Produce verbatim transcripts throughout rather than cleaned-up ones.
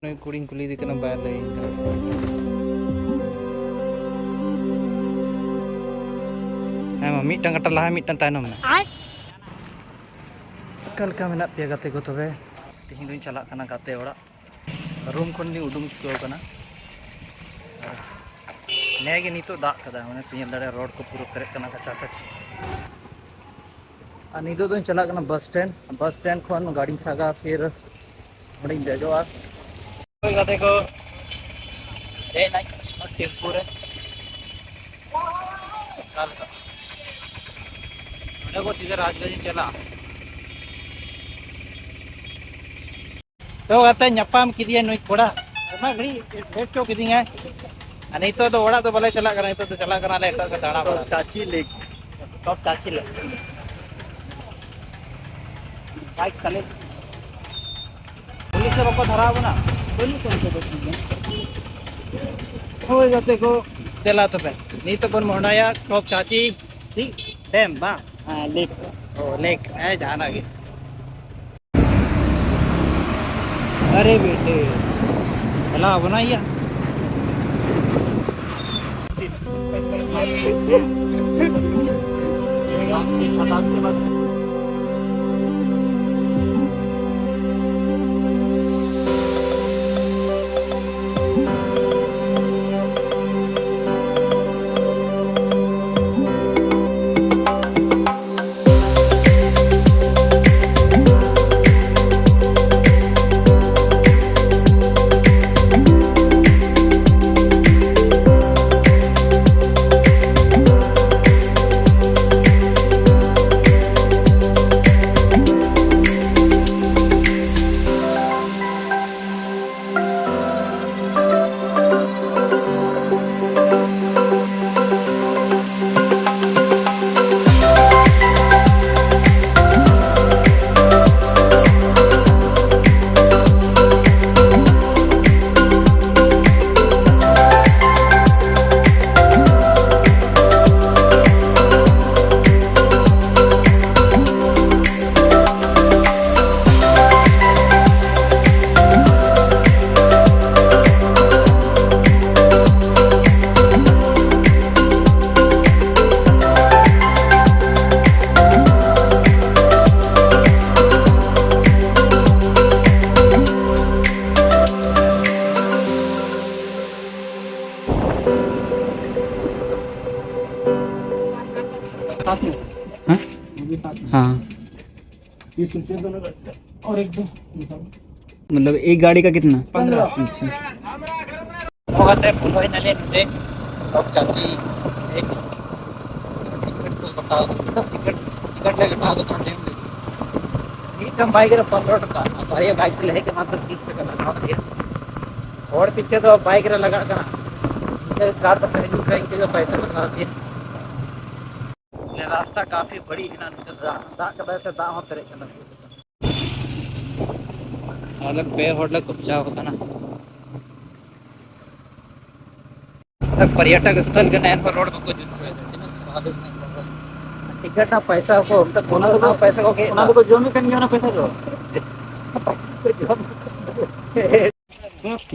ᱱᱩᱭ ᱠᱩᱲᱤᱧ ᱠᱩᱞᱤᱭᱮᱫᱮ ᱠᱟᱱᱟ, ᱵᱟᱭ ᱞᱟᱹᱭᱟᱹᱧ ᱠᱟᱱᱟ᱾ ᱦᱮᱸ ᱢᱟ, ᱢᱤᱫᱴᱟᱝ ᱠᱟᱴᱟ ᱞᱟᱦᱟ, ᱢᱤᱫᱴᱟᱝ ᱛᱟᱭᱱᱚᱢ ᱢᱮ᱾ ᱚᱠᱟ ᱞᱮᱠᱟ ᱢᱮᱱᱟᱜ ᱯᱮᱭᱟ ᱜᱟᱛᱮ ᱠᱚ? ᱛᱚᱵᱮ ᱛᱮᱦᱮᱧ ᱫᱚᱧ ᱪᱟᱞᱟᱜ ᱠᱟᱱᱟ ᱜᱟᱛᱮ ᱚᱲᱟᱜ᱾ ᱨᱩᱢ ᱠᱷᱚᱱ ᱞᱤᱧ ᱩᱰᱩᱝ ᱪᱩᱠᱟᱹᱣ ᱠᱟᱱᱟ᱾ ᱱᱮ ᱜᱮ ᱱᱤᱛᱚᱜ ᱫᱟᱜ ᱠᱟᱫᱟ, ᱢᱟᱱᱮ ᱯᱮ ᱧᱮᱞ ᱫᱟᱲᱮᱭᱟᱜᱼᱟ, ᱨᱳᱰ ᱠᱚ ᱯᱩᱨᱟᱹ ᱯᱮᱨᱮᱡ ᱠᱟᱱᱟ ᱠᱟᱪᱟ ᱠᱟᱪ᱾ ᱟᱨ ᱱᱤᱛᱚᱜ ᱫᱚᱧ ᱪᱟᱞᱟᱜ ᱠᱟᱱᱟ ᱵᱟᱥ ᱥᱴᱮᱱᱰ᱾ ᱵᱟᱥ ᱥᱴᱮᱱᱰ ᱠᱷᱚᱱ ᱜᱟᱹᱰᱤᱧ ᱥᱟᱵᱟ, ᱯᱷᱤᱨ ᱚᱸᱰᱮᱧ ᱫᱮᱡᱚᱜᱼᱟ᱾ ᱦᱳᱭ ᱜᱟᱛᱮ ᱠᱚ, ᱫᱮᱡ ᱮᱱᱟᱧ ᱴᱮᱢᱯᱩ ᱨᱮ᱾ ᱚᱠᱟ ᱞᱮᱠᱟ? ᱱᱚᱸᱰᱮ ᱠᱚ ᱥᱤᱫᱷᱟᱹ ᱨᱟᱡᱽᱜᱟᱹᱡᱽ ᱤᱧ ᱪᱟᱞᱟᱜᱼᱟ᱾ ᱛᱚ ᱜᱟᱛᱮ, ᱧᱟᱯᱟᱢ ᱠᱮᱫᱮᱭᱟ ᱱᱩᱭ ᱠᱚᱲᱟ, ᱟᱭᱢᱟ ᱜᱷᱟᱹᱲᱤᱡ ᱮ ᱦᱚᱪᱚ ᱠᱤᱫᱤᱧᱟᱭ᱾ ᱟᱨ ᱱᱤᱛᱚᱜ ᱫᱚ ᱚᱲᱟᱜ ᱫᱚ ᱵᱟᱞᱮ ᱪᱟᱞᱟᱜ ᱠᱟᱱᱟ, ᱱᱤᱛᱚᱜ ᱫᱚ ᱪᱟᱞᱟᱜ ᱠᱟᱱᱟᱞᱮ ᱮᱴᱟᱜ ᱥᱮᱫ ᱫᱟᱬᱟ ᱵᱟᱲᱟ᱾ ᱪᱟᱪᱤ ᱞᱮᱠ᱾ ᱴᱚᱯ ᱪᱟᱪᱤ ᱞᱮᱠ᱾ ᱵᱟᱭᱤᱠ ᱪᱟᱹᱞᱩ᱾ ᱯᱩᱞᱤᱥ ᱫᱚ ᱵᱟᱠᱚ ᱫᱷᱟᱨᱟᱣ ᱵᱚᱱᱟ? ᱵᱟᱹᱱᱩᱜ ᱠᱚᱣᱟ ᱱᱤᱛᱚᱜ ᱫᱚ᱾ ᱦᱳᱭ ᱜᱟᱛᱮ ᱠᱚ, ᱫᱮᱞᱟ ᱛᱚᱵᱮ᱾ ᱱᱤᱛᱚᱜ ᱵᱚᱱ ᱢᱚᱦᱰᱟᱭᱟ ᱴᱚᱯ ᱪᱟᱪᱤ, ᱴᱷᱤᱠ? ᱰᱮᱢ ᱵᱟᱝ? ᱦᱮᱸ, ᱞᱮᱠ᱾ ᱚ, ᱞᱮᱠ, ᱦᱮᱸ, ᱡᱟᱦᱟᱱᱟᱜ ᱜᱮ᱾ ᱟᱨᱮ ᱵᱮᱴᱮ, ᱪᱟᱞᱟᱣ ᱟᱵᱚᱱᱟ ᱭᱟ᱾ हाँ। तीस रुपये दोनों का। और एक दो। मतलब एक गाड़ी का कितना? पंद्रह। अच्छा। ᱱᱚᱝᱠᱟᱛᱮ ᱵᱚᱞᱚᱭᱮᱱᱟᱞᱮ ᱱᱚᱰᱮ ᱴᱚᱯ ᱪᱟᱪᱤ ᱴᱷᱮᱱ᱾ ᱴᱤᱠᱤᱴ ᱠᱚ ᱠᱟᱴᱟᱣ, ᱴᱤᱠᱤᱴ, ᱴᱤᱠᱤᱴ ᱞᱮ ᱠᱟᱴᱟᱣ ᱠᱮᱫᱟ ᱰᱮᱢ ᱨᱮ᱾ ᱢᱤᱫᱴᱟᱝ ᱵᱟᱭᱤᱠ ᱨᱮ ᱯᱚᱱᱨᱚ ᱴᱟᱠᱟ, ᱟᱨ ᱵᱟᱨᱭᱟ ᱵᱟᱭᱤᱠ ᱛᱮᱞᱮ ᱦᱮᱡ ᱠᱟᱱᱟ, ᱢᱟᱛᱨᱚ ᱛᱤᱥ ᱴᱟᱠᱟ ᱞᱟᱜᱟᱣ ᱠᱮᱫᱟ᱾ ᱦᱚᱲ ᱯᱤᱪᱷᱮ ᱫᱚ ᱵᱟᱭᱤᱠ ᱨᱮ ᱞᱟᱜᱟᱜ ᱠᱟᱱᱟ, ᱤᱱᱠᱟᱹ ᱠᱟᱨ ᱠᱚᱛᱮ ᱦᱤᱡᱩᱜ ᱠᱷᱟᱱ ᱤᱱᱠᱟᱹ ᱜᱮ ᱯᱚᱭᱥᱟ ᱞᱟᱜᱟᱣ ᱠᱮᱫᱟ᱾ ᱨᱟᱥᱛᱟ ᱠᱟᱯᱷᱤ ᱵᱟᱹᱲᱤᱡ ᱦᱮᱱᱟᱜ ᱱᱚᱛᱮ ᱫᱚ, ᱫᱟᱜ ᱠᱟᱫᱟᱭ ᱥᱮ ᱫᱟᱜ ᱦᱚᱸ ᱯᱮᱨᱮᱡ ᱠᱟᱱᱟ᱾ ᱟᱞᱮ ᱯᱮ ᱦᱚᱲ ᱞᱮ ᱠᱚᱯᱪᱟᱣ ᱟᱠᱟᱱᱟ᱾ ᱯᱚᱨᱭᱚᱴᱚᱠ ᱥᱛᱷᱚᱞ ᱠᱟᱱᱟ, ᱮᱱᱦᱚᱸ ᱨᱳᱰ ᱵᱟᱠᱚ ᱡᱩᱛ ᱦᱚᱪᱚᱭᱮᱫᱟ᱾ ᱛᱤᱱᱟᱹᱜ ᱠᱷᱟᱨᱟᱯ ᱦᱩᱭᱩᱜ ᱠᱟᱱᱟ ᱨᱳᱰ᱾ ᱴᱤᱠᱤᱴ ᱨᱮᱱᱟᱜ ᱯᱚᱭᱥᱟ ᱠᱚ, ᱚᱱᱟ ᱫᱚᱠᱚ, ᱯᱚᱭᱥᱟ ᱠᱚ ᱜᱮᱫ ᱚᱱᱟ ᱫᱚᱠᱚ ᱡᱚᱢᱮᱫ ᱠᱟᱱ ᱜᱮᱭᱟ, ᱚᱱᱟ ᱯᱚᱭᱥᱟ ᱫᱚ᱾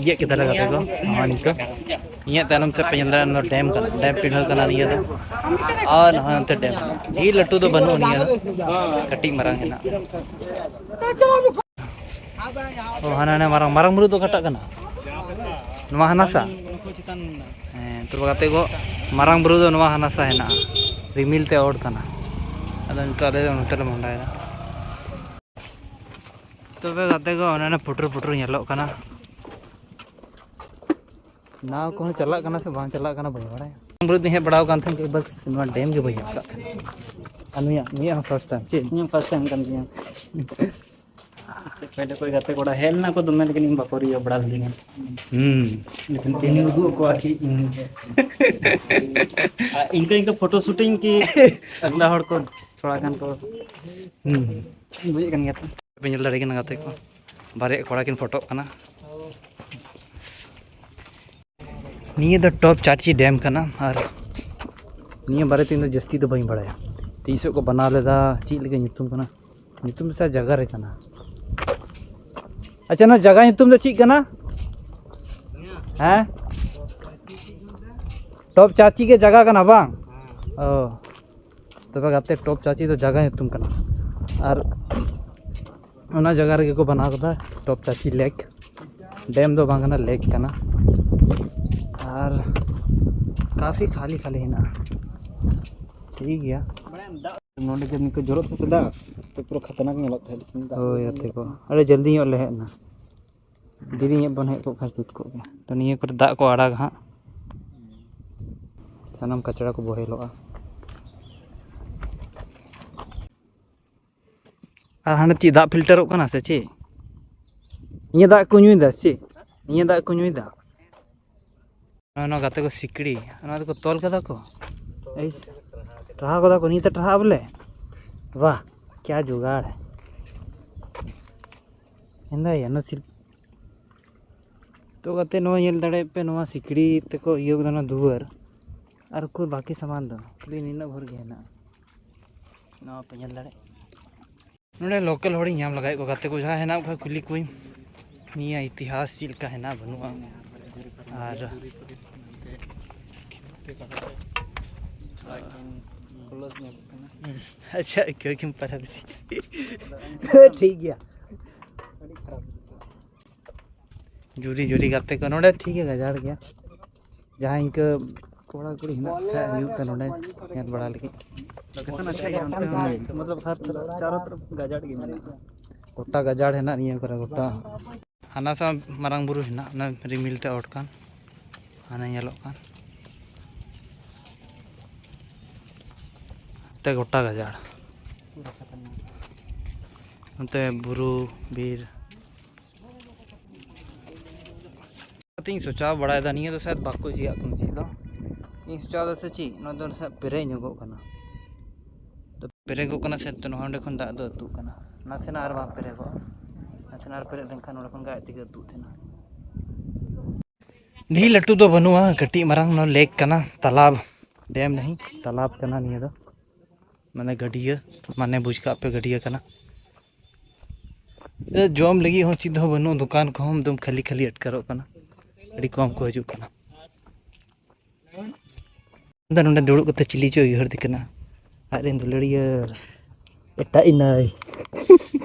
ᱤᱭᱟᱹ ᱠᱮᱫᱟ ᱞᱮ ᱜᱟᱛᱮ ᱠᱚ, ᱱᱚᱜᱼᱚᱭ ᱱᱤᱛᱚᱜ ᱤᱧᱟᱹᱜ ᱛᱟᱭᱱᱚᱢ ᱥᱮᱫ ᱯᱮ ᱧᱮᱞ ᱫᱟᱲᱮᱭᱟᱜᱼᱟ, ᱱᱚᱣᱟ ᱰᱮᱢ ᱠᱟᱱᱟ, ᱰᱮᱢ ᱯᱤᱰᱷᱟᱹ ᱠᱟᱱᱟ ᱱᱤᱭᱟᱹ ᱫᱚ᱾ ᱟᱨ ᱱᱚᱜᱼᱚᱭ ᱱᱚᱛᱮ ᱰᱮᱢ, ᱰᱷᱮᱨ ᱞᱟᱹᱴᱩ ᱫᱚ ᱵᱟᱹᱱᱩᱜᱼᱟ ᱱᱤᱭᱟᱹ ᱫᱚ, ᱠᱟᱹᱴᱤᱡ ᱢᱟᱨᱟᱝ ᱦᱮᱱᱟᱜᱼᱟ᱾ ᱚ, ᱦᱟᱱᱟ ᱦᱟᱱᱟ ᱢᱟᱨᱟᱝ, ᱢᱟᱨᱟᱝ ᱵᱩᱨᱩ ᱫᱚ ᱚᱠᱟᱴᱟᱜ ᱠᱟᱱᱟ? ᱱᱚᱣᱟ ᱦᱟᱱᱟ ᱥᱟ? ᱦᱮᱸ, ᱛᱚ ᱜᱟᱛᱮ ᱠᱚ, ᱢᱟᱨᱟᱝ ᱵᱩᱨᱩ ᱫᱚ ᱱᱚᱣᱟ ᱦᱟᱱᱟ ᱥᱟ ᱦᱮᱱᱟᱜᱼᱟ, ᱨᱤᱢᱤᱞ ᱛᱮ ᱚᱨ ᱠᱟᱱᱟ᱾ ᱟᱫᱚ ᱱᱤᱛᱚᱜ ᱟᱞᱮ ᱫᱚ ᱱᱚᱛᱮ ᱞᱮ ᱢᱚᱦᱰᱟᱭᱮᱫᱟ᱾ ᱛᱚᱵᱮ ᱜᱟᱛᱮ ᱠᱚ, ᱚᱱᱮ ᱚᱱᱟ ᱯᱩᱴᱩᱨ ᱯᱩᱴᱩᱨ ᱧᱮᱞᱚᱜ ᱠᱟᱱᱟ᱾ ᱱᱟᱣ ᱠᱚᱦᱚᱸ ᱪᱟᱞᱟᱜ ᱠᱟᱱᱟ ᱥᱮ ᱵᱟᱝ ᱪᱟᱞᱟᱜ ᱠᱟᱱᱟ, ᱵᱟᱹᱧ ᱵᱟᱲᱟᱭᱟ᱾ ᱵᱩᱨᱩ ᱫᱚᱧ ᱦᱮᱡ ᱵᱟᱲᱟᱣ ᱠᱟᱱ ᱛᱟᱦᱮᱸᱫ, ᱵᱟᱥ ᱱᱚᱣᱟ ᱰᱮᱢ ᱜᱮ ᱵᱟᱹᱧ ᱦᱮᱡ ᱟᱠᱟᱫ ᱛᱟᱦᱮᱸᱫ᱾ ᱟᱨ ᱱᱩᱭᱟᱜ, ᱱᱩᱭᱟᱜ ᱦᱚᱸ ᱯᱷᱟᱥᱴ ᱴᱟᱭᱤᱢ, ᱪᱮᱫ? ᱤᱧᱟᱹᱜ ᱯᱷᱟᱥᱴ ᱴᱟᱭᱤᱢ ᱠᱟᱱ ᱛᱤᱧᱟᱹ᱾ ᱥᱮ ᱯᱮᱦᱞᱮ ᱠᱚ ᱜᱟᱛᱮ ᱠᱚᱲᱟ ᱦᱮᱡ ᱞᱮᱱᱟ ᱠᱚ ᱫᱚᱢᱮ, ᱞᱮᱠᱤᱱ ᱤᱧ ᱵᱟᱠᱚ ᱨᱤᱭᱟᱹᱣ ᱵᱟᱲᱟ ᱞᱤᱫᱤᱧᱟ᱾ ᱦᱩᱸ᱾ ᱞᱮᱠᱤᱱ ᱛᱮᱦᱮᱧ ᱩᱫᱩᱜ ᱟᱠᱚᱣᱟ ᱠᱤ ᱤᱧ᱾ ᱟᱨ ᱤᱱᱠᱟᱹ ᱤᱱᱠᱟᱹ ᱯᱷᱳᱴᱳ ᱥᱩᱴᱤᱝ ᱠᱤ ᱟᱜᱽᱞᱟ ᱦᱚᱲ ᱠᱚ ᱛᱷᱚᱲᱟ ᱜᱟᱱ ᱠᱚ ᱦᱩᱸ᱾ ᱵᱩᱡᱮᱫ ᱠᱟᱱ ᱜᱮᱭᱟ ᱯᱮ᱾ ᱯᱮ ᱧᱮᱞ ᱫᱟᱲᱮ ᱠᱟᱱᱟ ᱜᱟᱛᱮ ᱠᱚ, ᱵᱟᱨᱭᱟ ᱠᱚᱲᱟ ᱠᱤᱱ ᱯᱷᱳᱴᱳᱜ ᱠᱟᱱᱟ᱾ ᱱᱤᱭᱟᱹ ᱫᱚ ᱴᱚᱯ ᱪᱟᱪᱤ ᱰᱮᱢ ᱠᱟᱱᱟ, ᱟᱨ ᱱᱤᱭᱟᱹ ᱵᱟᱨᱮᱛᱮ ᱤᱧ ᱫᱚ ᱡᱟᱹᱥᱛᱤ ᱫᱚ ᱵᱟᱹᱧ ᱵᱟᱲᱟᱭᱟ, ᱛᱤᱥᱚᱜ ᱠᱚ ᱵᱮᱱᱟᱣ ᱞᱮᱫᱟ, ᱪᱮᱫ ᱞᱮᱠᱟ ᱧᱩᱛᱩᱢ ᱠᱟᱱᱟ, ᱧᱩᱛᱩᱢ ᱥᱮ ᱡᱟᱭᱜᱟ ᱨᱮ ᱠᱟᱱᱟ᱾ ᱟᱪᱪᱷᱟ, ᱱᱚᱣᱟ ᱡᱟᱭᱜᱟ ᱧᱩᱛᱩᱢ ᱫᱚ ᱪᱮᱫ ᱠᱟᱱᱟ? ᱦᱮᱸ, ᱴᱚᱯ ᱪᱟᱪᱤ ᱜᱮ ᱡᱟᱭᱜᱟ ᱠᱟᱱᱟ ᱵᱟᱝ? ᱚ, ᱛᱚᱵᱮ ᱜᱟᱛᱮ, ᱴᱚᱯ ᱪᱟᱪᱤ ᱫᱚ ᱡᱟᱭᱜᱟ ᱧᱩᱛᱩᱢ ᱠᱟᱱᱟ, ᱟᱨ ᱚᱱᱟ ᱡᱟᱭᱜᱟ ᱨᱮᱜᱮ ᱠᱚ ᱵᱮᱱᱟᱣ ᱠᱟᱫᱟ ᱴᱚᱯ ᱪᱟᱪᱤ ᱞᱮᱠ᱾ ᱰᱮᱢ ᱫᱚ ᱵᱟᱝ ᱠᱟᱱᱟ, ᱞᱮᱠ ᱠᱟᱱᱟ᱾ ᱟᱨ ᱠᱟᱯᱷᱤ ᱠᱷᱟᱞᱤ ᱠᱷᱟᱞᱤ ᱦᱮᱱᱟᱜᱼᱟ, ᱴᱷᱤᱠ ᱜᱮᱭᱟ᱾ ᱱᱚᱸᱰᱮ ᱡᱮ ᱱᱤᱝᱠᱟᱹ ᱡᱚᱨᱚᱜ ᱛᱟᱦᱮᱸ ᱥᱮ ᱫᱟᱜ, ᱛᱚ ᱯᱩᱨᱟᱹ ᱠᱷᱟᱛᱟᱨᱱᱟᱠ ᱧᱮᱞᱚᱜ ᱛᱟᱦᱮᱸᱫ᱾ ᱞᱮᱠᱤᱱ ᱫᱟᱜ ᱦᱳᱭ, ᱠᱚ ᱜᱟᱛᱮ ᱠᱚ, ᱟᱹᱰᱤ ᱡᱚᱞᱫᱤ ᱧᱚᱜ ᱞᱮ ᱦᱮᱡ ᱮᱱᱟ᱾ ᱫᱮᱨᱤ ᱧᱚᱜ ᱵᱚᱱ ᱦᱮᱡ ᱠᱚᱜ ᱠᱷᱟᱱ ᱡᱩᱛ ᱠᱚᱜ ᱜᱮᱭᱟ᱾ ᱛᱚ, ᱱᱤᱭᱟᱹ ᱠᱚᱨᱮ ᱫᱟᱜ ᱠᱚ ᱟᱲᱟᱜᱟ ᱦᱟᱸᱜ᱾ ᱥᱟᱱᱟᱢ ᱠᱟᱪᱲᱟ ᱠᱚ ᱵᱚᱦᱮᱞᱚᱜᱼᱟ᱾ ᱟᱨ ᱦᱟᱸᱰᱮ ᱪᱮᱫ ᱫᱟᱜ ᱯᱷᱤᱞᱴᱟᱨᱚᱜ ᱠᱟᱱᱟ ᱥᱮ ᱪᱮᱫ? ᱤᱧᱟᱹᱜ ᱫᱟᱜ ᱠᱚ ᱧᱩᱭᱮᱫᱟ ᱥᱮ ᱪᱮᱫ? ᱤᱧᱟᱹᱜ ᱫᱟᱜ ᱠᱚ ᱧᱩᱭᱮᱫᱟ᱾ ᱱᱚᱣᱟ, ᱱᱚᱣᱟ ᱜᱟᱛᱮ ᱠᱚ ᱥᱤᱠᱲᱤ, ᱱᱚᱣᱟ ᱫᱚᱠᱚ ᱛᱚᱞ ᱠᱟᱫᱟ ᱠᱚ᱾ ᱮᱭ, ᱴᱟᱨᱦᱟᱣ ᱠᱟᱫᱟ ᱠᱚ, ᱱᱤᱭᱟᱹᱛᱮ ᱴᱟᱨᱦᱟᱜᱼᱟ ᱵᱚᱞᱮ᱾ ᱵᱟᱦ, ᱠᱭᱟ ᱡᱩᱜᱟᱲ ᱦᱮᱸᱫᱟ ᱭᱟ ᱱᱟ ᱥᱤᱞ-, ᱛᱚ ᱜᱟᱛᱮ, ᱱᱚᱣᱟ ᱧᱮᱞ ᱫᱟᱲᱮᱭᱟᱜ ᱯᱮ, ᱱᱚᱣᱟ ᱥᱤᱠᱲᱤ ᱛᱮᱠᱚ ᱤᱭᱟᱹ ᱠᱟᱫᱟ ᱱᱚᱣᱟ ᱫᱩᱣᱟᱹᱨ᱾ ᱟᱨ ᱩᱠᱩᱨ ᱵᱟᱹᱠᱤ ᱥᱟᱢᱟᱱ ᱫᱚ ᱠᱷᱟᱹᱞᱤ ᱱᱤᱱᱟᱹᱜ ᱵᱷᱳᱨ ᱜᱮ ᱦᱮᱱᱟᱜᱼᱟ᱾ ᱱᱚᱣᱟ ᱯᱮ ᱧᱮᱞ ᱫᱟᱲᱮᱭᱟᱜ᱾ ᱱᱚᱰᱮ ᱞᱳᱠᱟᱞ ᱦᱚᱲᱤᱧ ᱧᱟᱢ ᱞᱟᱜᱟᱭᱮᱫ ᱠᱚᱣᱟ, ᱜᱟᱛᱮ ᱠᱚ ᱡᱟᱦᱟᱸᱭ ᱦᱮᱱᱟᱜ ᱠᱚ ᱠᱷᱟᱡ ᱠᱩᱞᱤ ᱠᱚᱣᱟᱧ, ᱱᱤᱭᱟᱹ ᱤᱛᱤᱦᱟᱥ ᱪᱮᱫ ᱞᱮᱠᱟ ᱦᱮᱱᱟᱜᱼᱟ ᱵᱟᱹᱱᱩᱜᱼᱟ᱾ ᱟᱨ ᱟᱪᱪᱷᱟ, ᱟᱹᱭᱠᱟᱹᱣ ᱠᱤᱢ ᱯᱟᱨᱟ ᱵᱮᱥᱤ᱾ ᱴᱷᱤᱠ ᱜᱮᱭᱟ᱾ ᱡᱩᱨᱤ ᱡᱩᱨᱤ ᱜᱟᱛᱮ ᱠᱚ ᱱᱚᱰᱮ ᱴᱷᱤᱠ ᱜᱮ ᱜᱟᱡᱟᱲ ᱜᱮᱭᱟ᱾ ᱡᱟᱦᱟᱸᱭ ᱤᱱᱠᱟᱹ ᱠᱚᱲᱟ ᱠᱩᱲᱤ ᱦᱮᱱᱟᱜ ᱠᱚ ᱠᱷᱟᱡ ᱦᱤᱡᱩᱜ ᱯᱮ ᱱᱚᱰᱮ ᱧᱮᱞ ᱵᱟᱲᱟ ᱞᱟᱹᱜᱤᱫ᱾ ᱞᱳᱠᱮᱥᱚᱱ ᱟᱪᱪᱷᱟ ᱜᱮᱭᱟ ᱚᱱᱛᱮ ᱦᱚᱸ, ᱢᱚᱛᱞᱚᱵ ᱦᱟᱨ ᱛᱚᱨᱚᱯ, ᱪᱟᱨᱚ ᱛᱚᱨᱚᱯ ᱜᱟᱡᱟᱲ ᱜᱮ ᱢᱮᱱᱟᱜᱼᱟ᱾ ᱜᱚᱴᱟ ᱜᱟᱡᱟᱲ ᱦᱮᱱᱟᱜ ᱱᱤᱭᱟᱹ ᱠᱚᱨᱮ ᱜᱚᱴᱟ᱾ ᱦᱟᱱᱟ ᱥᱟ ᱢᱟᱨᱟᱝ ᱵᱩᱨᱩ ᱦᱮᱱᱟᱜ, ᱚᱱᱟ ᱨᱤᱢᱤᱞ ᱛᱮ ᱚᱨ ᱠᱟᱱ, ᱦᱟᱱᱮ ᱧᱮᱞᱚᱜ ᱠᱟᱱ᱾ ᱛᱮ ᱜᱚᱴᱟ ᱜᱟᱡᱟᱲ᱾ ᱱᱚᱛᱮ ᱵᱩᱨᱩ, ᱵᱤᱨ᱾ ᱚᱱᱟᱛᱤᱧ ᱥᱚᱪᱟᱣ ᱵᱟᱲᱟᱭᱮᱫᱟ, ᱱᱤᱭᱟᱹ ᱫᱚ ᱥᱟᱭᱮᱫ ᱵᱟᱠᱚ ᱤᱭᱟᱹᱜ ᱠᱟᱱᱟ ᱪᱮᱫ ᱫᱚ᱾ ᱤᱧ ᱥᱚᱪᱟᱣ ᱫᱟ ᱥᱮ ᱪᱮᱫ, ᱱᱚᱣᱟ ᱫᱚ ᱥᱟᱭᱮᱫ ᱯᱮᱨᱮᱡ ᱧᱚᱜᱚᱜ ᱠᱟᱱᱟ᱾ ᱛᱚ ᱯᱮᱨᱮᱡᱚᱜ ᱠᱟᱱᱟ ᱥᱮ, ᱛᱚ ᱱᱚᱸᱰᱮ ᱠᱷᱚᱱ ᱫᱟᱜ ᱫᱚ ᱟᱹᱛᱩᱜ ᱠᱟᱱᱟ᱾ ᱱᱟᱥᱮᱱᱟᱜ ᱟᱨ ᱵᱟᱝ ᱯᱮᱨᱮᱡᱚᱜᱼᱟ, ᱱᱟᱥᱮᱱᱟᱜ ᱟᱨ ᱯᱮᱨᱮᱡ ᱞᱮᱱᱠᱷᱟᱱ ᱱᱚᱸᱰᱮ ᱠᱷᱚᱱ ᱜᱮ ᱟᱡ ᱛᱮᱜᱮ ᱟᱹᱛᱩᱜ ᱛᱟᱦᱮᱱᱟ᱾ ᱰᱷᱮᱨ ᱞᱟᱹᱴᱩ ᱫᱚ ᱵᱟᱹᱱᱩᱜᱼᱟ, ᱠᱟᱹᱴᱤᱡ ᱢᱟᱨᱟᱝ ᱱᱚᱣᱟ ᱞᱮᱠ ᱠᱟᱱᱟ, ᱛᱟᱞᱟᱵ, ᱰᱮᱢ ᱱᱟᱦᱤ, ᱛᱟᱞᱟᱵ ᱠᱟᱱᱟ ᱱᱤᱭᱟᱹ ᱫᱚ, ᱢᱟᱱᱮ ᱜᱟᱹᱰᱭᱟᱹ, ᱢᱟᱱᱮ ᱵᱩᱡᱽ ᱠᱟᱜ ᱯᱮ ᱜᱟᱹᱰᱭᱟᱹ ᱠᱟᱱᱟ᱾ ᱡᱚᱢ ᱞᱟᱹᱜᱤᱫ ᱦᱚᱸ ᱪᱮᱫ ᱦᱚᱸ ᱵᱟᱹᱱᱩᱜᱼᱟ, ᱫᱚᱠᱟᱱ ᱠᱚᱦᱚᱸ ᱮᱠᱫᱚᱢ ᱠᱷᱟᱹᱞᱤ ᱠᱷᱟᱹᱞᱤ ᱟᱴᱠᱟᱨᱚᱜ ᱠᱟᱱᱟ, ᱟᱹᱰᱤ ᱠᱚᱢ ᱠᱚ ᱦᱤᱡᱩᱜ ᱠᱟᱱᱟ᱾ ᱟᱫᱚ ᱱᱚᱰᱮ ᱫᱩᱲᱩᱵ ᱠᱟᱛᱮ ᱪᱤᱞᱤ ᱪᱚ ᱩᱭᱦᱟᱹᱨ ᱫᱤ ᱠᱟᱱᱟ, ᱟᱡ ᱨᱮᱱ ᱫᱩᱞᱟᱹᱲᱤᱭᱟᱹ ᱮᱴᱟᱜ ᱤᱱᱟᱹᱭ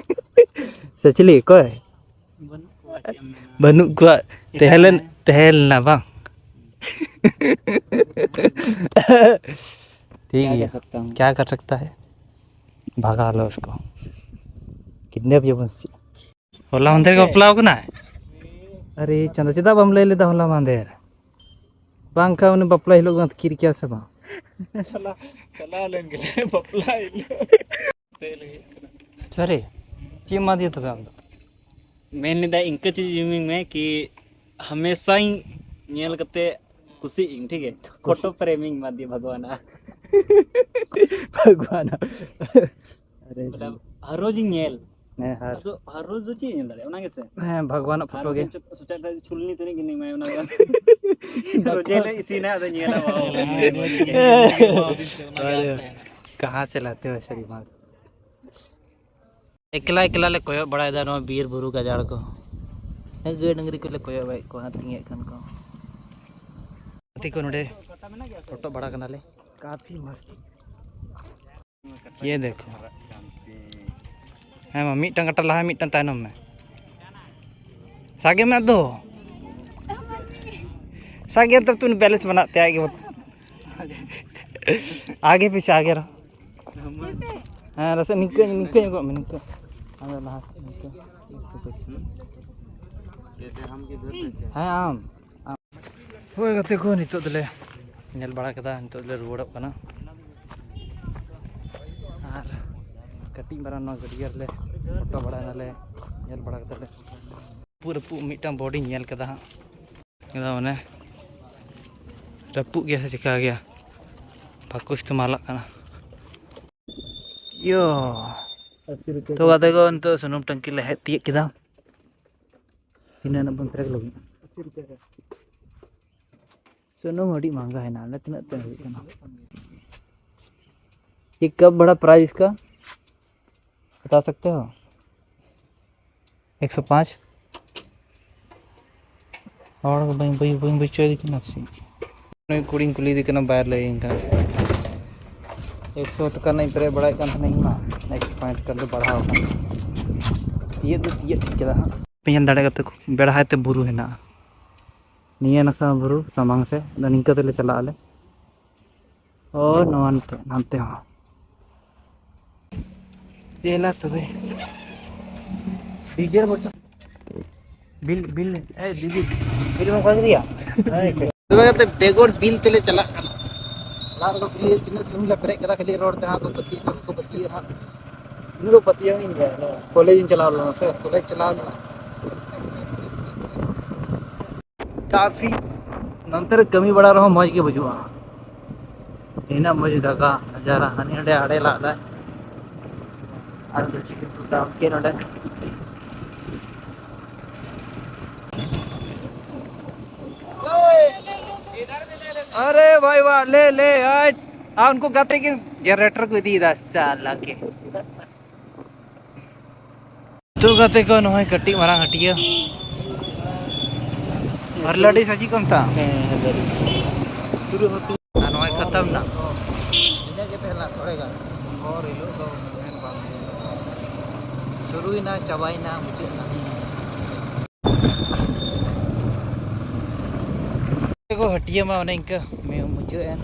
ᱥᱮ ᱪᱤᱞᱤ ᱚᱠᱚᱭ? ᱵᱟᱹᱱᱩᱜ ᱠᱚᱣᱟ᱾ ᱛᱟᱦᱮᱸ ᱞᱮᱱ, ᱛᱟᱦᱮᱸ ᱞᱮᱱᱟ ᱵᱟᱝ? ᱴᱷᱤᱠ ᱜᱮᱭᱟ, ᱠᱭᱟ ᱠᱟᱨ ᱥᱟᱠᱛᱟ ᱦᱮ᱾ ᱵᱷᱟᱜᱟᱣ ᱞᱮ ᱩᱥᱠᱚ, ᱠᱤᱰᱱᱮᱯ ᱡᱮᱢᱚᱱ ᱥᱤ᱾ ᱦᱚᱞᱟ ᱢᱟᱦᱫᱮᱨ ᱜᱮ ᱵᱟᱯᱞᱟ ᱟᱠᱟᱱᱟᱭ᱾ ᱟᱨᱮ ᱪᱟᱸᱫᱟ, ᱪᱮᱫᱟᱜ ᱵᱟᱢ ᱞᱟᱹᱭ ᱞᱮᱫᱟ ᱦᱚᱞᱟ ᱢᱟᱦᱫᱮᱨ? ᱵᱟᱝᱠᱷᱟᱱ ᱩᱱᱤ ᱵᱟᱯᱞᱟ ᱦᱤᱞᱳᱜ ᱜᱮ ᱠᱤᱨ ᱠᱮᱭᱟ ᱥᱮ ᱵᱟᱝ? ᱪᱟᱞᱟᱣ, ᱪᱟᱞᱟᱣ ᱞᱮᱱ ᱜᱮᱞᱮ ᱵᱟᱯᱞᱟ ᱦᱤᱞᱳᱜ᱾ ᱥᱟᱹᱨᱤ? ᱪᱮᱫ ᱮᱢᱟ ᱫᱤᱭᱟ ᱛᱚᱵᱮ ᱟᱢ ᱫᱚ? ᱢᱮᱱ ᱞᱮᱫᱟᱭ, ᱤᱱᱠᱟᱹ ᱪᱮᱫ ᱡᱩᱢᱤᱧ ᱢᱮ ᱠᱤ ᱦᱟᱢᱮᱥᱟᱧ ᱧᱮᱞ ᱠᱟᱛᱮ ᱠᱩᱥᱤᱜ ᱤᱧ, ᱴᱷᱤᱠ ᱜᱮ? ᱯᱷᱳᱴᱳ ᱯᱷᱨᱮᱢᱤᱝ ᱢᱟ ᱫᱤᱭᱟ ᱵᱷᱟᱜᱽᱣᱟᱱᱟ᱾ ᱵᱷᱟᱜᱽᱣᱟᱱᱟ᱾ ᱟᱨᱮ ᱢᱚᱛᱞᱚᱵ, ᱦᱟᱨ ᱨᱳᱡᱽ ᱤᱧ ᱧᱮᱞ᱾ ᱦᱮᱸ, ᱦᱟᱨ᱾ ᱟᱫᱚ ᱦᱟᱨ ᱨᱳᱡᱽ ᱫᱚ ᱪᱮᱫ ᱤᱧ ᱧᱮᱞ ᱫᱟᱲᱮᱭᱟᱜᱼᱟ, ᱚᱱᱟ ᱜᱮᱥᱮ? ᱦᱮᱸ, ᱵᱷᱟᱜᱽᱣᱟᱱᱟᱜ ᱟᱨ ᱯᱷᱳᱴᱳ ᱜᱮ᱾ ᱢᱤᱫᱴᱮᱱ ᱪᱚ-, ᱥᱚᱪᱟᱭ ᱫᱟ ᱪᱷᱩᱞᱱᱤ ᱛᱤᱱᱟᱹᱜ ᱜᱤᱧ ᱮᱢᱟᱭᱟ, ᱚᱱᱟ ᱫᱚ᱾ ᱨᱳᱡᱮ ᱞᱮ ᱤᱥᱤᱱᱟ, ᱟᱫᱚ ᱧᱮᱞᱟ, ᱵᱟᱵᱟ, ᱵᱟᱵᱟ, ᱧᱮᱞᱟ᱾ ᱟᱨᱮ, ᱠᱟᱦᱟᱸ ᱥᱮ ᱞᱟᱛᱮ ᱦᱳᱭ ᱥᱟᱹᱨᱤ ᱢᱟ᱾ ᱮᱠᱞᱟ ᱮᱠᱞᱟ ᱞᱮ ᱠᱚᱭᱚᱜ ᱵᱟᱲᱟᱭᱮᱫᱟ ᱱᱚᱣᱟ ᱵᱤᱨ ᱵᱩᱨᱩ ᱜᱟᱡᱟᱲ ᱠᱚ᱾ ᱦᱮᱸ, ᱜᱟᱹᱭ ᱰᱟᱹᱝᱨᱤ ᱠᱚᱞᱮ ᱠᱚᱭᱚᱜ ᱵᱟᱲᱟᱭᱮᱫ ᱠᱚᱣᱟ, ᱟᱹᱛᱤᱧᱮᱫ ᱠᱟᱱ ᱠᱚ᱾ ᱜᱟᱛᱮ ᱠᱚ ᱱᱚᱰᱮ ᱯᱷᱳᱴᱳ ᱵᱟᱲᱟ ᱠᱟᱱᱟᱞᱮ᱾ ᱠᱟᱯᱷᱤ ᱢᱚᱥᱛ᱾ ᱭᱮ ᱫᱮᱠᱷᱳ᱾ ᱦᱮᱸ ᱢᱟ, ᱢᱤᱫᱴᱟᱝ ᱠᱟᱴᱟ ᱞᱟᱦᱟ, ᱢᱤᱫᱴᱟᱝ ᱛᱟᱭᱱᱚᱢ ᱢᱮ᱾ ᱥᱟᱜᱮ ᱢᱮ ᱫᱚ᱾ ᱥᱟᱜᱮ ᱛᱚ ᱛᱩᱱ ᱵᱮᱞᱮᱱᱥ ᱵᱟᱱᱟᱛᱮ ᱟᱜᱮ ᱵᱚ-, ᱟᱜᱮ ᱯᱤᱪᱷᱮ ᱟᱜᱮ ᱨᱚ᱾ ᱦᱮᱸ, ᱨᱟᱥᱮ ᱱᱤᱝᱠᱟᱹ, ᱱᱤᱝᱠᱟᱹ ᱧᱚᱜᱚᱜ ᱢᱮ, ᱱᱤᱝᱠᱟᱹ᱾ ᱟᱫᱚ ᱞᱟᱦᱟ ᱥᱮᱫ ᱱᱤᱝᱠᱟᱹ᱾ ᱦᱮᱸ, ᱟᱢ᱾ ᱦᱳᱭ ᱜᱟᱛᱮ ᱠᱚ, ᱱᱤᱛᱚᱜ ᱫᱚᱞᱮ ᱧᱮᱞ ᱵᱟᱲᱟ ᱠᱮᱫᱟ, ᱱᱤᱛᱚᱜ ᱫᱚᱞᱮ ᱨᱩᱣᱟᱹᱲᱚᱜ ᱠᱟᱱᱟ᱾ ᱟᱨ ᱠᱟᱹᱴᱤᱡ ᱢᱟᱨᱟᱝ ᱱᱚᱣᱟ ᱜᱟᱹᱰᱭᱟᱹ ᱨᱮᱞᱮ ᱯᱷᱳᱴᱳ ᱵᱟᱲᱟᱭ ᱱᱟᱞᱮ, ᱧᱮᱞ ᱵᱟᱲᱟ ᱠᱟᱛᱮ ᱞᱮ ᱨᱟᱹᱯᱩᱫ, ᱨᱟᱹᱯᱩᱫ ᱢᱤᱫᱴᱟᱝ ᱵᱳᱴ ᱤᱧ ᱧᱮᱞ ᱠᱮᱫᱟ ᱦᱟᱸᱜ᱾ ᱟᱫᱚ ᱢᱟᱱᱮ ᱨᱟᱹᱯᱩᱫ ᱜᱮᱭᱟ ᱥᱮ ᱪᱤᱠᱟ ᱜᱮᱭᱟ, ᱵᱟᱠᱚ ᱤᱥᱛᱮᱢᱟᱞᱟᱜ ᱠᱟᱱᱟ᱾ ᱤᱭᱳ᱾ ᱛᱚ ᱜᱟᱛᱮ ᱠᱚ, ᱱᱤᱛᱚᱜ ᱥᱩᱱᱩᱢ ᱴᱟᱝᱠᱤ ᱞᱮ ᱦᱮᱡ ᱛᱤᱭᱳᱜ ᱠᱮᱫᱟ᱾ ᱛᱤᱱᱟᱹᱜ ᱨᱮᱱᱟᱜ ᱵᱚᱱ ᱯᱮᱨᱮᱡ ᱞᱟᱹᱜᱤᱫ? ᱥᱩᱱᱩᱢ ᱟᱹᱰᱤ ᱢᱟᱦᱟᱝᱜᱟ ᱦᱮᱱᱟᱜᱼᱟ, ᱚᱸᱰᱮ ᱛᱤᱱᱟᱹᱜ ᱛᱮ ᱦᱩᱭᱩᱜ ᱠᱟᱱᱟ? ये कब बड़ा प्राइस इसका बता सकते हो? एक सौ पाँच। ᱦᱚᱲ ᱠᱚ ᱵᱟᱹᱧ, ᱵᱟᱹᱧ, ᱵᱟᱹᱧ ᱵᱩᱡᱽ ᱦᱚᱪᱚᱭᱮᱫᱮ ᱠᱟᱱᱟ ᱥᱮ᱾ ᱱᱩᱭ ᱠᱩᱲᱤᱧ ᱠᱩᱞᱤᱭᱮᱫᱮ ᱠᱟᱱᱟ, ᱵᱟᱭ ᱞᱟᱹᱭᱟᱹᱧ ᱠᱟᱱᱟ᱾ ᱮᱠᱥᱚ ᱴᱟᱠᱟ ᱨᱮᱱᱟᱜ ᱤᱧ ᱯᱮᱨᱮᱡ ᱵᱟᱲᱟᱭᱮᱫ ᱠᱟᱱ ᱛᱟᱦᱮᱱᱟ ᱤᱧ ᱢᱟ, ᱮᱠᱥᱚ ᱯᱟᱸᱪ ᱴᱟᱠᱟ ᱫᱚ ᱵᱟᱲᱦᱟᱣ ᱟᱠᱟᱱᱟ᱾ ᱛᱤᱭᱟᱹᱜ ᱫᱚ ᱛᱤᱭᱟᱹᱜ ᱴᱷᱤᱠ ᱠᱮᱫᱟ ᱦᱟᱸᱜ᱾ ᱯᱮ ᱧᱮᱞ ᱫᱟᱲᱮᱭᱟᱜ ᱠᱟᱛᱮ ᱵᱮᱲᱦᱟᱭ ᱛᱮ ᱵᱩᱨᱩ ᱦᱮᱱᱟᱜᱼᱟ᱾ ᱱᱤᱭᱟᱹ ᱱᱟᱠᱷᱟ ᱵᱩᱨᱩ ᱥᱟᱢᱟᱝ ᱥᱮᱫ, ᱟᱫᱚ ᱱᱤᱝᱠᱟᱹ ᱛᱮᱞᱮ ᱪᱟᱞᱟᱜ ᱟᱞᱮ᱾ ᱳ, ᱱᱚᱣᱟ ᱱᱚᱛᱮ, ᱱᱟᱱᱛᱮ ᱦᱚᱸ᱾ ᱫᱮᱞᱟ ᱛᱚᱵᱮ᱾ ᱰᱤᱡᱮᱞ ᱵᱚᱪᱚ-, ᱵᱤᱞ, ᱵᱤᱞ, ᱮ ᱫᱤᱫᱤ, ᱵᱤᱞ ᱮᱢ ᱚᱠᱟ ᱠᱮᱫᱮᱭᱟ? ᱛᱚᱵᱮ ᱠᱟᱛᱮ ᱵᱮᱜᱚᱨ ᱵᱤᱞ ᱛᱮᱞᱮ ᱪᱟᱞᱟᱜ ᱠᱟᱱᱟ᱾ ᱚᱲᱟᱜ ᱨᱮᱫᱚ ᱠᱷᱟᱹᱞᱤ ᱛᱤᱱᱟᱹᱜ ᱥᱩᱱᱩᱢ ᱞᱮ ᱯᱮᱨᱮᱡ ᱠᱟᱫᱟ, ᱠᱷᱟᱹᱞᱤ ᱨᱚᱲ ᱛᱮᱦᱚᱸ ᱠᱚ ᱯᱟᱹᱛᱭᱟᱹᱜ ᱠᱟᱱᱟ, ᱠᱚ ᱯᱟᱹᱛᱭᱟᱹᱜᱼᱟ ᱦᱟᱸᱜ᱾ ᱤᱧ ᱫᱚ ᱯᱟᱹᱛᱭᱟᱹᱣ ᱤᱧ ᱜᱮᱭᱟ, ᱠᱚᱞᱮᱡᱽ ᱤᱧ ᱪᱟᱞᱟᱣ ᱞᱮᱱᱟ ᱥᱮ, ᱠᱚᱞᱮᱡᱽ ᱪᱟᱞᱟᱣ ᱞᱮᱱᱟ᱾ ᱠᱟᱯᱷᱤ ᱱᱚᱱᱛᱮ ᱨᱮ ᱠᱟᱹᱢᱤ ᱵᱟᱲᱟ ᱨᱮᱦᱚᱸ ᱢᱚᱡᱽ ᱜᱮ ᱵᱩᱡᱩᱜᱼᱟ᱾ ᱱᱤᱱᱟᱹᱜ ᱢᱚᱡᱽ ᱡᱟᱭᱜᱟ, ᱱᱟᱡᱟᱨᱟ, ᱦᱟᱹᱱᱤ ᱦᱟᱸᱰᱮ ᱟᱲᱮ ᱞᱟᱜ ᱫᱟᱭ᱾ ᱟᱨ ᱫᱚ ᱪᱤᱠᱟᱹ ᱛᱩᱫ ᱫᱟ ᱩᱱᱠᱤᱱ ᱱᱚᱰᱮ᱾ ᱟᱨᱮ ᱵᱷᱟᱭ ᱵᱟ, ᱞᱮ, ᱞᱮ, ᱟᱡ, ᱟᱨ ᱩᱱᱠᱩ ᱜᱟᱛᱮ ᱠᱤᱱ ᱡᱮᱱᱟᱨᱮᱴᱚᱨ ᱠᱚ ᱤᱫᱤᱭᱮᱫᱟ, ᱥᱟᱞᱟ ᱠᱤᱱ᱾ ᱛᱚ ᱜᱟᱛᱮ ᱠᱚ, ᱱᱚᱜᱼᱚᱭ ᱠᱟᱹᱴᱤᱡ ᱢᱟᱨᱟᱝ ᱦᱟᱹᱴᱤᱭᱟᱹ᱾ ᱦᱟᱨᱞᱟᱰᱤ ᱥᱟᱹᱡᱤ ᱠᱚ ᱢᱮᱛᱟᱜᱼᱟ᱾ ᱦᱮᱸ, ᱦᱟᱨᱞᱟᱰᱤ᱾ ᱟᱨ ᱱᱚᱜᱼᱚᱭ ᱠᱷᱟᱛᱟᱢ ᱱᱟ᱾ ᱤᱱᱟᱹᱜ ᱜᱮ ᱛᱟᱦᱮᱸ ᱞᱮᱱᱟ ᱛᱷᱚᱲᱟ ᱜᱟᱱ᱾ ᱦᱚᱨ ᱦᱤᱞᱳᱜ ᱫᱚ ᱢᱮᱱ ᱵᱟᱝ ᱦᱩᱭᱩᱜᱼᱟ᱾ ᱥᱩᱨᱩᱭᱮᱱᱟ, ᱪᱟᱵᱟᱭᱮᱱᱟ, ᱢᱩᱪᱟᱹᱫ ᱮᱱᱟ᱾ ᱠᱚ ᱦᱟᱹᱴᱤᱭᱟᱹ ᱢᱟ ᱚᱱᱮ ᱤᱱᱠᱟᱹ ᱢᱮ-, ᱢᱩᱪᱟᱹᱫ ᱮᱱ᱾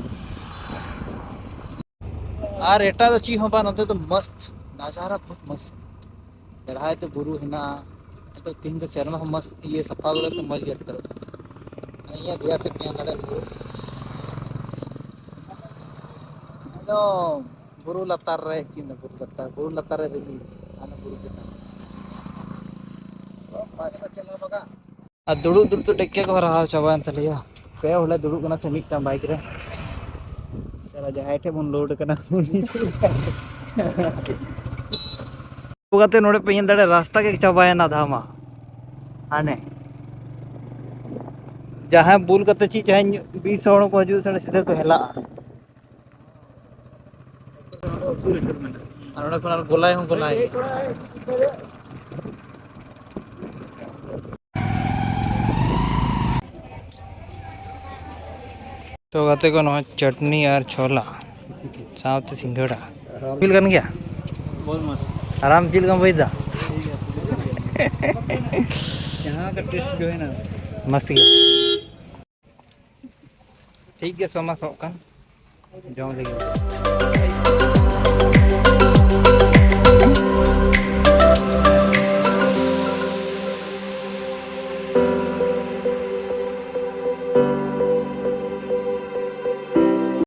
ᱟᱨ ᱮᱴᱟᱜ ᱫᱚ ᱪᱮᱫ ᱦᱚᱸ ᱵᱟᱝ, ᱱᱚᱛᱮ ᱫᱚ ᱢᱚᱥᱛ ᱱᱟᱡᱟᱨᱟ, ᱵᱚᱦᱩᱛ ᱢᱚᱥᱛ᱾ ᱵᱮᱲᱦᱟᱭ ᱛᱮ ᱵᱩᱨᱩ ᱦᱮᱱᱟᱜᱼᱟ᱾ ᱱᱤᱛᱚᱜ ᱛᱤᱦᱤᱧ ᱫᱚ ᱥᱮᱨᱢᱟ ᱦᱚᱸ ᱢᱚᱥᱛ ᱤᱭᱟᱹ ᱥᱟᱯᱷᱟ ᱠᱟᱫᱟ ᱥᱮ, ᱢᱚᱡᱽ ᱜᱮ ᱟᱴᱠᱟᱨᱚᱜ ᱠᱟᱱᱟ᱾ ᱱᱤᱭᱟᱹ ᱫᱮᱭᱟ ᱥᱮᱫ ᱧᱮᱞ ᱫᱟᱲᱮᱭᱟᱜ ᱵᱩᱨᱩ᱾ ᱮᱠᱫᱚᱢ ᱵᱩᱨᱩ ᱞᱟᱛᱟᱨ ᱨᱮ, ᱪᱮᱫ ᱫᱚ ᱵᱩᱨᱩ ᱞᱟᱛᱟᱨ, ᱵᱩᱨᱩ ᱞᱟᱛᱟᱨ ᱨᱮ ᱨᱤᱢᱤᱞ, ᱦᱟᱱᱟ ᱵᱩᱨᱩ ᱪᱮᱛᱟᱱ᱾ ᱟᱨ ᱫᱩᱲᱩᱵ ᱫᱩᱲᱩᱵ ᱛᱮ ᱴᱮᱠᱠᱮ ᱠᱚ ᱨᱟᱦᱟᱣ ᱪᱟᱵᱟᱭᱮᱱ ᱛᱟᱞᱮᱭᱟ᱾ ᱯᱮ ᱦᱚᱲ ᱞᱮ ᱫᱩᱲᱩᱵ ᱠᱟᱱᱟ ᱥᱮ ᱢᱤᱫᱴᱟᱝ ᱵᱟᱭᱤᱠ ᱨᱮ᱾ ᱪᱟᱞᱟ ᱡᱟᱦᱟᱸᱭ ᱴᱷᱮᱱ ᱵᱚᱱ ᱞᱳᱰ ᱠᱟᱱᱟ᱾ ᱠᱟᱛᱮ ᱱᱚᱰᱮ ᱯᱮ ᱧᱮᱞ ᱫᱟᱲᱮᱭᱟᱜᱼᱟ, ᱨᱟᱥᱛᱟ ᱜᱮ ᱪᱟᱵᱟᱭᱮᱱᱟ ᱫᱷᱟᱢᱟ᱾ ᱦᱟᱱᱮ ᱡᱟᱦᱟᱸᱭ ᱵᱩᱞ ᱠᱟᱛᱮ ᱪᱮᱫ, ᱡᱟᱦᱟᱸᱭ ᱵᱤᱥ ᱦᱚᱲ ᱠᱚ ᱦᱤᱡᱩᱜ ᱥᱮ ᱥᱤᱫᱷᱟᱹ ᱠᱚ ᱦᱮᱞᱟᱜᱼᱟ᱾ ᱟᱨ ᱚᱸᱰᱮ ᱠᱷᱚᱱ ᱟᱨ ᱜᱚᱞᱟᱭ ᱦᱚᱸ ᱜᱚᱞᱟᱭ᱾ ᱛᱚ ᱜᱟᱛᱮ ᱠᱚ, ᱱᱚᱣᱟ ᱪᱟᱴᱱᱤ ᱟᱨ ᱪᱷᱚᱞᱟ ᱥᱟᱶᱛᱮ ᱥᱤᱸᱜᱷᱟᱲᱟ᱾ ᱥᱤᱵᱤᱞ ᱠᱟᱱ ᱜᱮᱭᱟ? ᱵᱚᱞ ᱢᱟᱨ᱾ ᱟᱨ ᱟᱢ ᱪᱮᱫ ᱞᱮᱠᱟᱢ ᱵᱩᱡᱽ ᱮᱫᱟ? ᱡᱟᱦᱟᱸ ᱞᱮᱠᱟ ᱴᱮᱥᱴ ᱜᱮ ᱦᱩᱭᱱᱟ᱾ ᱢᱚᱥᱛ ᱜᱮ᱾ ᱴᱷᱤᱠ ᱜᱮ, ᱥᱚᱢᱟᱥᱚᱜ ᱠᱟᱱ᱾ ᱡᱚᱢ ᱞᱟᱹᱜᱤᱫ᱾